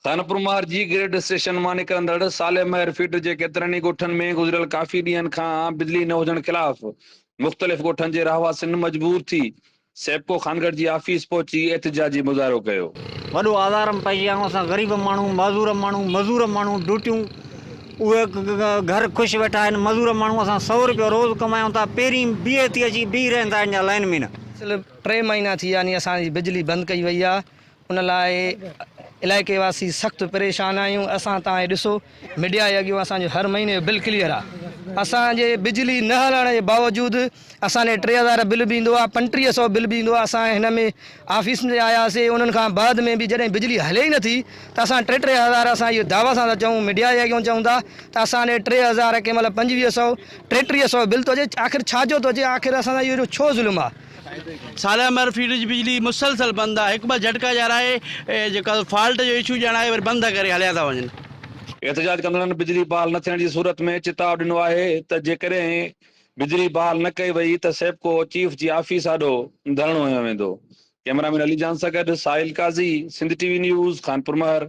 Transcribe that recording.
خانپور مهر جي grid station مان نڪرندڙ صالح مهر فيڊر جي ڪيترن ئي ڳوٺن ۾ گذريل ڪافي ڏينهن کان بجلي نه هجڻ خلاف مختلف ڳوٺن جي رهواسين مجبور ٿي سيپڪو خانڳڙهه جي آفيس پهچي احتجاجي مظاهرو ڪيو. وڏو آزار م پئجي ويا آهيون اسان غريب ماڻهو معذور ماڻهو مزور ماڻهو ڊوٽيون اهي گهر خوش ويٺا آهن مزور ماڻهو اسان سئو روپيو روز ڪمايون ٿا پهرين بيهي ٿي اچي بيهي رهن ٿا اڃا لائن ۾ نه. ٽي مهينا ٿي ويا آهن اسان جي بجلي بند ڪئي وئي آهي ان لاء علائقي واسي سخت پريشان آهيون اسان تان هي ڏسو ميڊيا جي اڳيون اسان جو هر مهيني جو بل ڪليئر آ اسان جي بجلي نه هلڻ جي باوجود اسان ڏي 3000 بل به ايندو آ 3500 بل به ايندو آ اسان هن ۾ آفيس ۾ آياسي انهن کان بعد ۾ به جڏهن بجلي هلي ئي نٿي ته اسان ٽي 3000 اسان اهو دعويٰ سان ٿا چئون ميڊيا جي اڳيون چئون ٿا ته اسان ڏي 3000 ڪنهن مهل 2500 3300 بل ٿو اچي آخر ڇا جو ٿو اچي آخر اسان سان اهو ڇو ظلم آ. صالح مهر فيڊ جي بجلي مسلسل بند آهي هڪ ٻه جهٽڪا ڄاڻائي جيڪا فالٽ جو اشو ڄاڻائي وري بند ڪري هليا ٿا وڃن. احتجاج ڪندڙن بجلي بحال نه ٿيڻ جي صورت ۾ چتاء ڏنو آهي ته جيڪڏهن بجلي بحال نه ڪئي وئي ته سيپڪو چيف جي آفيس آڏو ڌرڻو هنيو ويندو. ڪئميرا مين علي جان سان گڏ Sahil Qazi, Sindh T V news, Khanpur Mahar.